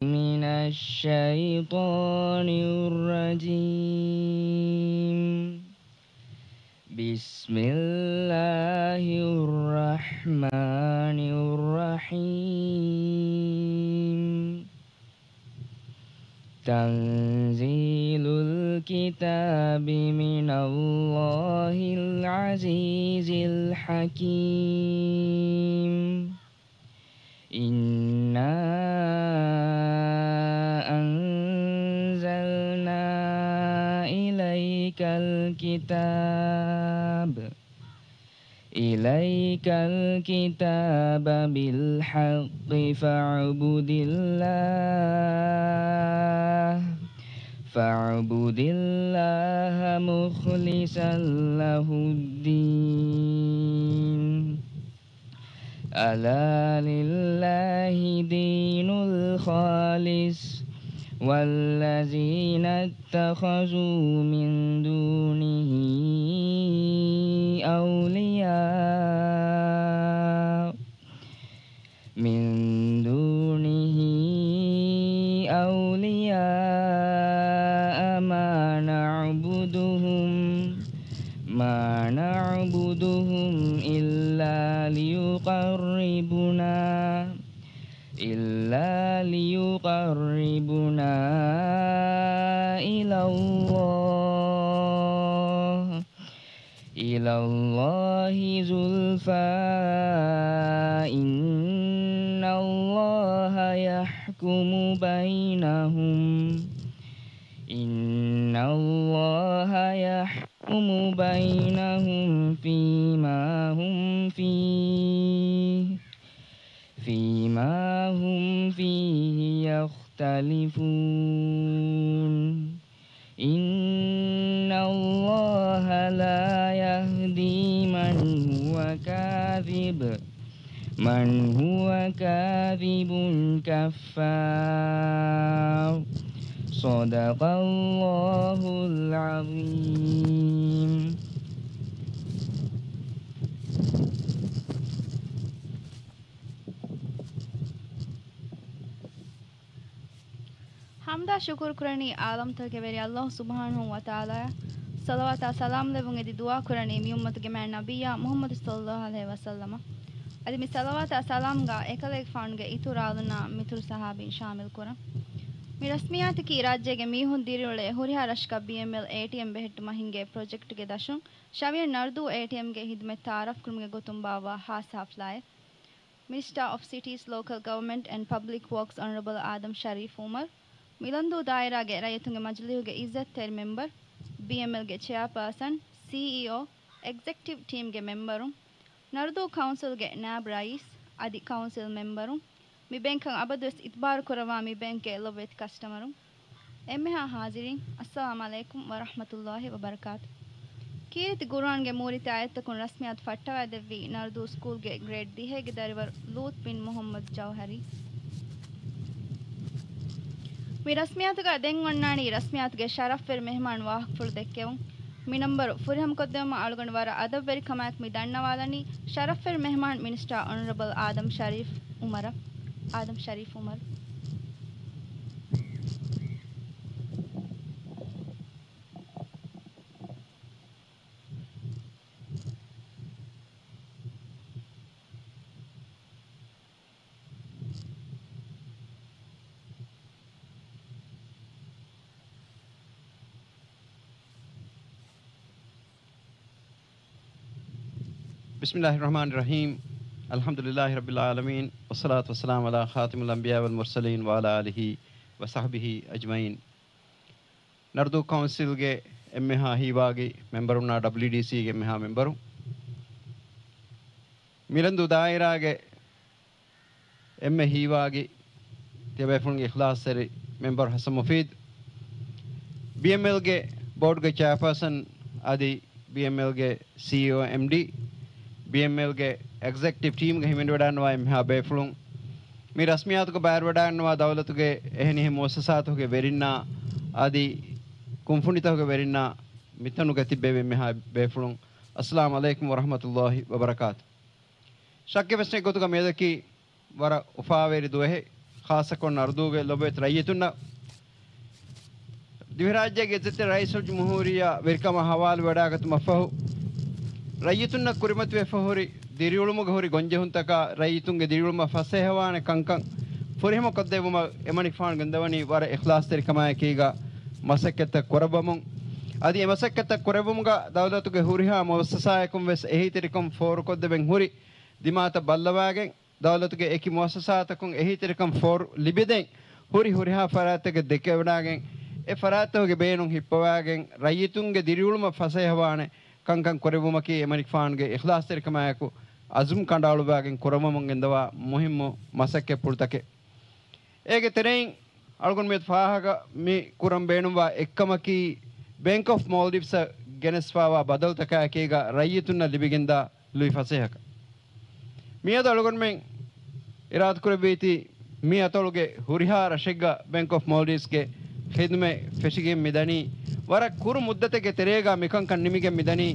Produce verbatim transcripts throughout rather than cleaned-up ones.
من الشيطان الرجيم. بسم الله الرحمن الرحيم. تنزيل الكتاب من الله العزيز الحكيم. إنا أنزلنا إليك الكتاب إليك الكتاب بالحق فاعبد الله فاعبد الله مخلصا له الدين. ألا لله دين الخالص والذين اتخذوا من دونه أولياء من دونه أولياء ما نعبدهم ما نعبدهم إلا ليقربونا إلا ليقربونا إلى الله إلى الله زلفى إن الله يحكم بينهم إن الله يحكم بينهم فيما هم فيه فيما هم فيه يختلفون. إن الله لا يهدي من هو كاذب من هو كاذب كفار. صدق الله العظيم. ޙަމްދާ ޝުކުރު ކުރަނީ ޢާލަމްތަކުގެ ވެރި ﷲ ސުބްޙާނަހޫ ވަތަޢާލާއަށް. ޞަލަވާތާ ސަލާމް ލެއްވުން އެދި ދުޢާ ކުރަނީ މި އުއްމަތުގެ މާތް ނަބިއްޔާ މުޙައްމަދު ޞައްލައްލާހު ޢަލައިހި ވަސައްލަމަށް. އަދި މި ޞަލަވާތާ ސަލާމްގަ އެކަލޭގެފާނުގެ އިތުރު އާލުންނާ މިތުރު ޞަޙާބީން ޝާމިލް ކުރަން. މި ރަސްމިއްޔާތަކީ ރާއްޖޭގެ މީހުން ދިރިއުޅޭ ހުރިހާ ރަށަކަށް ބީއެމްއެލް އޭޓީއެމް ބެހެއްޓުމަށް ހިންގޭ ޕްރޮޖެކްޓްގެ ދަށުން ޝަވިޔަނި ނަރުދޫ އޭޓީއެމްގެ ހިދުމަތް ތަޢާރަފް ކުރުމުގެ ގޮތުން ބާއްވާ ޚާއްޞަ ޙަފްލާއެއް. މިނިސްޓާ އޮފް ސިޓީސް، ލޯކަލް ގަވަރމަންޓް އެންޑް ޕަބްލިކް ވޯކްސް އޮނަރަބަލް އާދަމް ޝަރީފް އުމަރު، މިލަންދޫ ދާއިރާގެ ރައްޔިތުންގެ މަޖިލީހުގެ އިއްޒަތްތެރި މެމްބަރު، ބީއެމްއެލްގެ ޗެއާޕާސަން، ސީއީއޯ، އެގްޒެކްޓިވް ޓީމްގެ މެމްބަރުން، ނަރުދޫ ކައުންސިލްގެ ނާއިބް ރައީސް އަދި ކައުންސިލް މެމްބަރުން، މި ބޭންކަށް އަބަދުވެސް އިތުބާރު ކުރައްވާ މި ބޭންކްގެ ލޮބުވެތި ކަސްޓަމަރުން، އެންމެހާ ޙާޟިރީން، އައްސަލާމް ޢަލައިކުމް ވަރަޙްމަތުﷲި ވަބަރަކާތު. ކީރިތި ޤުރުއާންގެ މޫރިތި އާޔަތްތަކުން ރަސްމިއްޔާތު ފައްޓަވައިދެއްވީ ނަރުދޫ ސްކޫލްގެ ގްރޭޑް ދިހައިގެ ދަރިވަރު ލޫޠް ބިން މުޙައްމަދު ޖައުހަރީ. މި ރަސްމިއްޔާތުގަ ދެން އޮންނާނީ ރަސްމިއްޔާތުގެ ޝަރަފްވެރި މެހެމާން ވާހަކަފުޅު ދެއްކެވުން. މި ނަންބަރު ފުރިހަމަކޮށްދެވުމަށް އަޅުގަނޑު ވަރަށް އަދަބުވެރިކަމާއެކު މި ދަންނަވާލަނީ، ޝަރަފްވެރި މެހެމާން މިނިސްޓާ އޮނަރަބަލް އާދަމް ޝަރީފް އުމަރަށް. އާދަމް ޝަރީފް އުމަރު. بسم الله الرحمن الرحيم. الحمد لله رب العالمين، والصلاة والسلام على خاتم الأنبياء والمرسلين وعلى آله وصحبه أجمعين. ނަރުދޫ ކައުންސިލްގެ އެންމެހާ ހީވާގި މެމްބަރުންނާ، ޑަބްލިއުޑީސީގެ އެންމެހާ މެމްބަރުން، މިލަންދޫ ދާއިރާގެ އެންމެ ހީވާގި ތިޔަބޭފުޅުންގެ އިޚްލާޞްތެރި މެމްބަރު ޙަސަން މުފީދު، ބީއެމްއެލްގެ ބޯޑްގެ ޗެއާޕާސަން އަދި ބީއެމްއެލްގެ ސީއީއޯ އެމްޑީ، ބީއެމްއެލްގެ އެގްޒެކްޓިވް ޓީމްގަ ހިމެނިވަޑައިގަންނަވާ އެންމެހާ ބޭފުޅުން، މި ރަސްމިއްޔާތުގަ ބައިވެރިވަޑައިގަންނަވާ ދައުލަތުގެ އެހެނިހެން މުއައްސަސާތަކުގެ ވެރިންނާ އަދި ކުންފުނިތަކުގެ ވެރިންނާ މިތަނުގަ ތިއްބެވި އެންމެހާ ބޭފުޅުން، އައްސަލާމް ޢަލައިކުމް ވަރަޙްމަތުﷲި ވަބަރަކާތު. ޝައްކެއް ވެސް ނެތް ގޮތުގަ މިއަދަކީ ވަރަށް އުފާވެރި ދުވަހެއް. ޚާއްޞަކޮށް ނަރުދޫގެ ލޮބުވެތި ރައްޔިތުންނަށް ދިވެހިރާއްޖޭގެ އިއްޒަތްތެރި ރައީސުލްޖުމްހޫރިއްޔާ ވެރިކަމާ ހަވާލުވެވަޑާގަތުމަށްފަހު، ރައްޔިތުންނަށް ކުރިމަތިވެފަ ހުރި ދިރިއުޅުމުގަ ހުރި ގޮންޖެހުންތަކާ ރައްޔިތުންގެ ދިރިއުޅުމަށް ފަސޭހަވާނެ ކަންކަން ފުރިހަމަ ކޮށްދެއްވުމަށް އެމަނިކުފާނު ގެންދަވަނީ ވަރަށް އިޚްލާޞްތެރިކަމާއެކީގަ މަސައްކަތްތައް ކުރައްވަމުން. އަދި އެ މަސައްކަތްތައް ކުރެއްވުމުގަ ދައުލަތުގެ ހުރިހާ މުއައްސަސާއަކުން ވެސް އެހީތެރިކަން ފޯރުކޮށްދެވެން ހުރި ދިމާތައް ބައްލަވާގެން، ދައުލަތުގެ އެކި މުއައްސަސާތަކުން އެހީތެރިކަން ފޯރު ލިބިދޭން ހުރި ހުރިހާ ފަރާތްތަކެއް ދެކެވަޑާގެން، އެ ފަރާތްތަކުގެ ބޭނުން ހިއްޕަވާގެން، ރައްޔިތުންގެ ދިރިއުޅުމަށް ފަސޭހަވާނެ ކަންކަން ކުރެއްވުމަކީ އެމަނިކުފާނުގެ އިޚްލާޞްތެރިކަމާއެކު އަޒުމް ކަނޑައަޅުއްވާގެން ކުރައްވަމުން ގެންދަވާ މުހިއްމު މަސައްކަތްޕުޅުތަކެއް. އޭގެ ތެރެއިން އަޅުގަނޑު މިއަދު ފާހަގަ މި ކުރަން ބޭނުންވާ އެއްކަމަކީ، ބޭންކް އޮފް މޯލްޑިވްސްއަށް ގެނެސްފާވާ ބަދަލުތަކާއެކީގަ ރައްޔިތުންނަށް ލިބިގެންދާ ލުއި ފަސޭހަކަން. މިއަދު އަޅުގަނޑުމެން އިރާދަކުރެއްވީތީ، މި އަތޮޅުގެ ހުރިހާ ރަށެއްގަ ބޭންކް އޮފް މޯލްޑިވްސްގެ ޚިދުމަތް ފެށިގެން މިދަނީ، ވަރަށް ކުރު މުއްދަތެއްގެ ތެރޭގަ މިކަންކަން ނިމިގެން މިދަނީ،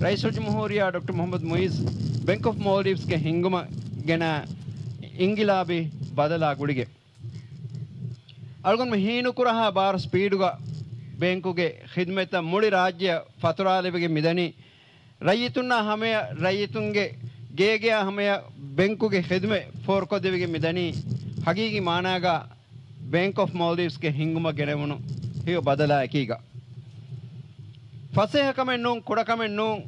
ރައީސުލްޖުމްހޫރިއްޔާ ޑޮކްޓަރ މުޙައްމަދު މުޢިއްޒު ބޭންކް އޮފް މޯލްޑިވްސްގެ ހިންގުމަށް ގެނައި އިންގިލާބީ ބަދަލާ ގުޅިގެން. އަޅުގަނޑުމެން ހީނުކުރާހާ ބާރު ސްޕީޑުގަ ބޭންކުގެ ޚިދުމަތްތައް މުޅި ރާއްޖެއަށް ފަތުރާލެވިގެން މިދަނީ، ރައްޔިތުންނާ ހަމަޔަށް، ރައްޔިތުންގެ ގޭގެއާ ހަމަޔަށް ބޭންކުގެ ޚިދުމަތް ފޯރުކޮށްދެވިގެން މިދަނީ، ހަގީގީ މާނާގަ ބޭންކް އޮފް މޯލްޑިވްސްގެ ހިންގުމަށް ގެނެވުނު ހެޔޮ ބަދަލާއެކީގަ. ފަސޭހަކަމެއް ނޫން، ކުޑަކަމެއް ނޫން،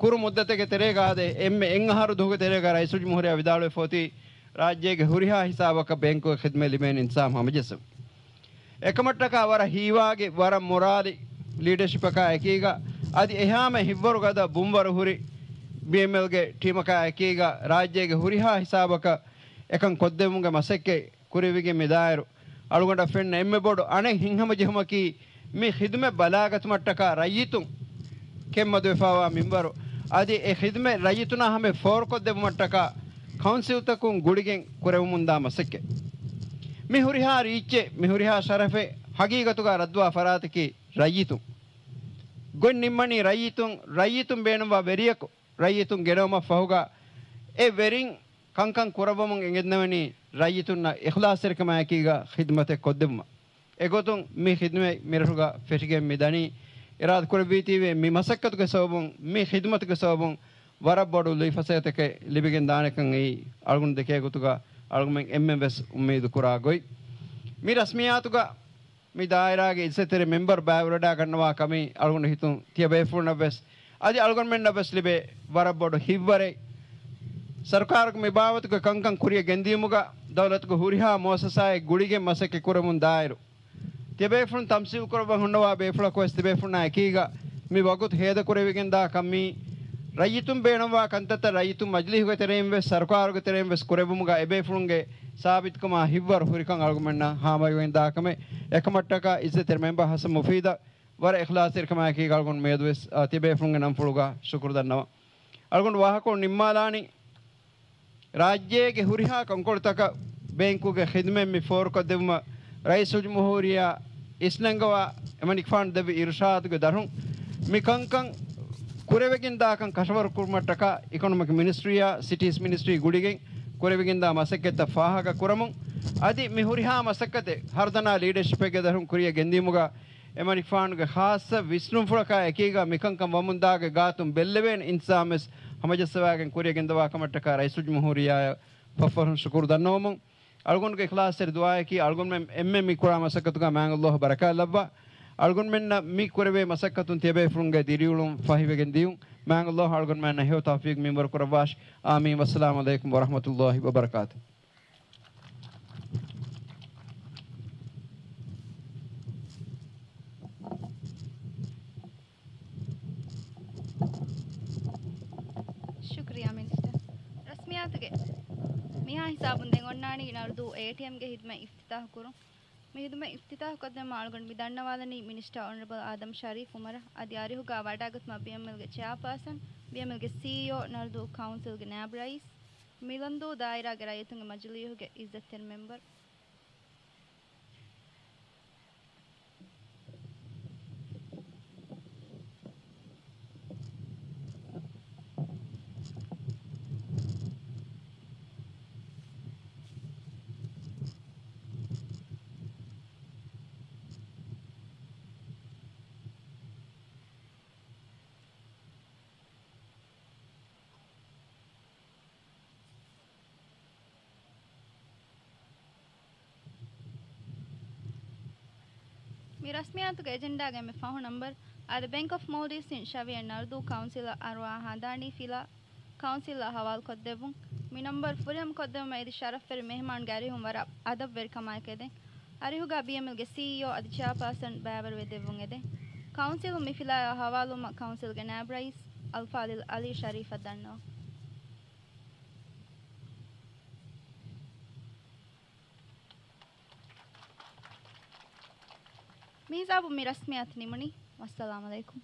ކުރު މުއްދަތެއްގެ ތެރޭގަ އާދެ، އެންމެ އެއް އަހަރު ދުވަހުގެ ތެރޭގަ ރައީސުލްޖުމްހޫރިއްޔާ ވިދާޅުވެފަ އޮތީ، ރާއްޖޭގެ ހުރިހާ ހިސާބަކަށް ބޭންކުގެ ޚިދުމަތް ލިބޭނެ އިންތިޒާމް ހަމަޖެއްސަވުން. އެކަމަށްޓަކާ ވަރަށް ހީވާގި، ވަރަށް މޮރާލި ލީޑަޝިޕަކާ އެކީގަ، އަދި އެހާމެ ހިއްވަރު ގަދަ ބުންވަރު ހުރި ބީއެމްއެލްގެ ޓީމަކާ އެކީގަ، ރާއްޖޭގެ ހުރިހާ ހިސާބަކަށް އެކަން ކޮށްދެއްވުމުގެ މަސައްކަތް ކުރެވިގެން މިދާއިރު، އަޅުގަނޑަށް ފެންނަ އެންމެ ބޮޑު އަނެއް ހިތްހަމަޖެހުމަކީ، މި ޚިދުމަތް ބަލާގަތުމަށްޓަކާ ރައްޔިތުން ކެތްމަދުވެފާވާ މިންވަރު، އަދި އެ ޚިދުމަތް ރައްޔިތުންނާ ހަމަޔަށް ފޯރުކޮށްދެއްވުމަށްޓަކާ ކައުންސިލްތަކުން ގުޅިގެން ކުރެވެމުންދާ މަސައްކަތް. މި ހުރިހާ ރީއްޗެއް، މި ހުރިހާ ޝަރަފެއް ހަގީގަތުގަ ރައްދުވާ ފަރާތަކީ ރައްޔިތުން. ގޮތް ނިންމަނީ ރައްޔިތުން، ރައްޔިތުން ބޭނުންވާ ވެރިޔަކު ރައްޔިތުން ގެނައުމަށްފަހުގަ، އެ ވެރިން ކަންކަން ކުރައްވަމުން އެނގެންނެވެނީ ރައްޔިތުންނަށް އިޚްލާޞްތެރިކަމާއެކީގަ ޚިދުމަތެއް ކޮށްދެއްވުމަށް. އެގޮތުން މި ޚިދުމަތް މިރަށުގަ ފެށިގެން މިދަނީ، އިރާދަކުރެއްވީތީވެ މި މަސައްކަތުގެ ސަބަބުން، މި ޚިދުމަތުގެ ސަބަބުން ވަރަށް ބޮޑު ލުއިފަސޭހަތަކެއް ލިބިގެން ދާނެކަން އެއީ އަޅުގަނޑު ދެކޭ ގޮތުގަ އަޅުގަމެން އެންމެން ވެސް އުއްމީދު ކުރާ ގޮތް. މި ރަސްމިއްޔާތުގަ މި ދާއިރާގެ އިއްޒަތްތެރި މެމްބަރު ބައިވެރިވެވަޑައިގަންނަވާ ކަމީ އަޅުގަނޑު ހިތުން ތިޔަބޭފުޅުންނަށް ވެސް އަދި އަޅުގަނޑުމެންނަށް ވެސް ލިބޭ ވަރަށް ބޮޑު ހިތްވަރެއް. ސަރުކާރުގެ މި ބާވަތުގެ ކަންކަން ކުރިއަށް ގެންދިޔުމުގަ ދައުލަތުގެ ހުރިހާ މުއައްސަސާއެއް ގުޅިގެން މަސައްކަތް ކުރަމުން ދާއިރު، ތިޔަބޭފުޅުން ތަމްސީލް ކުރައްވަން ހުންނަވާ ބޭފުޅަކު ވެސް ތިބޭފުޅުންނާ އެކީގަ މި ވަގުތު ހޭދަކުރެވިގެންދާ ކަން މީ، ރައްޔިތުން ބޭނުންވާ ކަންތައްތައް ރައްޔިތުން މަޖިލީހުގެ ތެރެއިން ވެސް ސަރުކާރުގެ ތެރެއިން ވެސް ކުރެއްވުމުގަ އެބޭފުޅުންގެ ސާބިތުކަމާ ހިތްވަރު ހުރިކަން އަޅުގަނޑުމެންނަށް ހާމަވެގެންދާ ކަމެއް. އެކަމަށްޓަކާ އިއްޒަތްތެރި މެމްބަރު ހަސަން މުފީދަށް ވަރަށް އިޚްލާޞްތެރިކަމާއެކީގަ އަޅުގަނޑު މިއަދުވެސް، އާ، ތިޔަބޭފުޅުންގެ ނަންފުޅުގަ ޝުކުރު ދަންނަވަން. އަޅުގަނޑު ވާހަކަ ނިންމާލާނީ، ރާއްޖޭގެ ހުރިހާ ކަންކޮޅުތަކަށް ބޭންކުގެ ޚިދުމަތް މި ފޯރުކޮށްދެއްވުމަށް ރައީސުލްޖުމްހޫރިއްޔާ އިސްނަންގަވާ އެމަނިކުފާނު ދެއްވި އިރުޝާދުގެ ދަށުން މި ކަންކަން ކުރެވިގެންދާކަން ކަށަވަރުކުރުމަށްޓަކާ އިކޮނޮމިކް މިނިސްޓްރީއާ ސިޓީސް މިނިސްޓްރީ ގުޅިގެން ކުރެވިގެންދާ މަސައްކަތްތައް ފާހަގަކުރަމުން، އަދި މި ހުރިހާ މަސައްކަތެއް ހަރުދަނާ ލީޑަޝިޕެއްގެ ދަށުން ކުރިއަށް ގެންދިޔުމުގަ އެމަނިކުފާނުގެ ޚާއްޞަ ވިސްނުންފުޅަކާ އެކީގަ މިކަންކަން ވަމުންދާގެ ގާތުން ބެއްލެވޭނެ އިންތިޒާމްވެސް ހަމަޖައްސަވާގެން ކުރިއަށް ގެންދަވާ ކަމަށްޓަކާ ރައީސުލްޖުމްހޫރިއްޔާއަށް ފަށްފަށުން ޝުކުރު ދަންނަވަމުން، އަޅުގަނޑުގެ އިޚްލާޞްތެރި ދުޢާއަކީ އަޅުގަނޑުމެން އެންމެ މި ކުރާ މަސައްކަތުގަ މާތް ﷲ ބަރަކާތް ލައްވާ، އަޅުގަނޑުމެންނަށް މި ކުރެވޭ މަސައްކަތުން ތިޔަބޭފުޅުންގެ ދިރިއުޅުން ފަހިވެގެން ދިޔުން. މާތް ﷲ އަޅުގަނޑުމެންނަށް ހެޔޮ ތައުފީޤު މިންވަރު ކުރައްވާށި. އާމީން. ވައްސަލާމު ޢަލައިކުމް ވަރަޙްމަތުﷲ ވަބަރަކާތުހު. ޝުކުރިއްޔާ މިނިސްޓަރ. ރަސްމިއްޔާތުގެ މިހާ ހިސާބުން ދެން އޮންނާނީ ނަރުދޫ އޭޓީއެމްގެ ޚިދުމަތް އިފްތިތާޙު ކުރުން. މި ޚިދުމަތް އިފްތިތާޙު ކޮށްދެއްވުމަށް އަޅުގަނޑު މި ދަންނަވާލަނީ މިނިސްޓަރ އޮނަރަބަލް އާދަމް ޝަރީފް އުމަރަށް. އަދި އަރިހުގަ ވަޑައިގަތުމަށް ބީއެމްއެލްގެ ޗެއާޕާސަން، ބީއެމްއެލްގެ ސީއީއޯ، ނަރުދޫ ކައުންސިލްގެ ނާއިބު ރައީސް، މިލަންދޫ ދާއިރާގެ ރައްޔިތުންގެ މަޖިލީހުގެ އިއްޒަތްތެރި މެމްބަރު. މި ރަސްމިއްޔާތުގެ އެޖެންޑާގެ އެންމެ ފަހު ނަމްބަރު، އާދެ، ބެންކް އޮފް މޯލްޑިވްސް އިން ޝަވިޔަ ނަރުދޫ ކައުންސިލަށް އަރުވާ ހަނދާނީ ފިލާ ކައުންސިލަށް ހަވާލުކޮށްދެއްވުން. މި ނަމްބަރު ފުރިހަމަކޮށްދެއްވުމަށް އެދި ޝަރަފްވެރި މެހެމާނުގެ އަރިހުން ވަރަށް އަދަބުވެރިކަމާއެކު އެދެން. އަރިހުގަ ބީއެމްއެލްގެ ސީއީއޯ އަދި ޗެއާޕާސަން ބައިވަރުވެ ދެއްވުން އެދެން. ކައުންސިލުން މި ފިލާއާ ހަވާލުވުމަށް ކައުންސިލްގެ ނާއިބް ރައީސް އަލްފާޟިލް އަލީ ޝަރީފަށް ދަންނަވަން. މި ހިސާބުން މި ރަސްމިއްޔާތު ނިމުނީ. ވައްސަލާމް އަލައިކުމް.